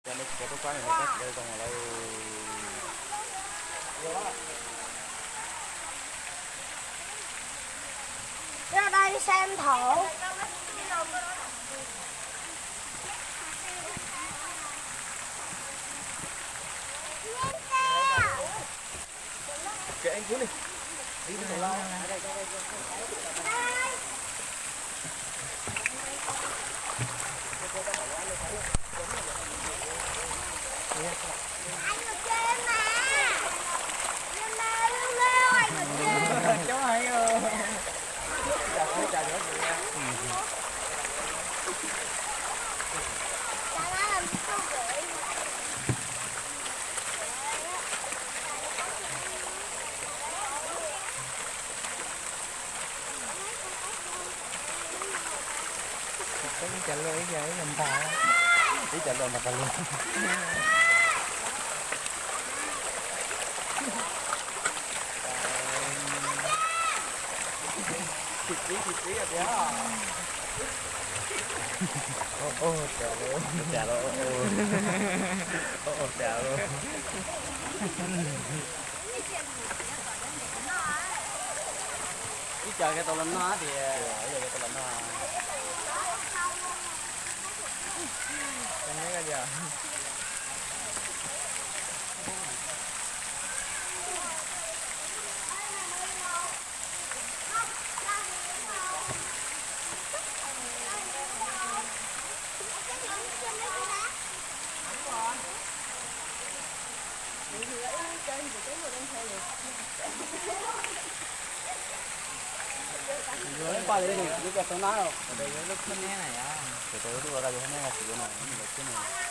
Cov tub pab no cov txiv zoo lawm. Ra đây xem thử. Ib co luaj ib co ntag, ib co luaj ntag pag lug. Tsis txib tsis txib tiag. Ua cas los, ua cas los. Ib co tau los noj tias, ib co tau los noj. Yuav paj li, yuav cov tau nab los. Yuav lub khub neb na yom. Yuav tau lub, yuav tau lub khub neb, tsis yuav no, lub xwb no.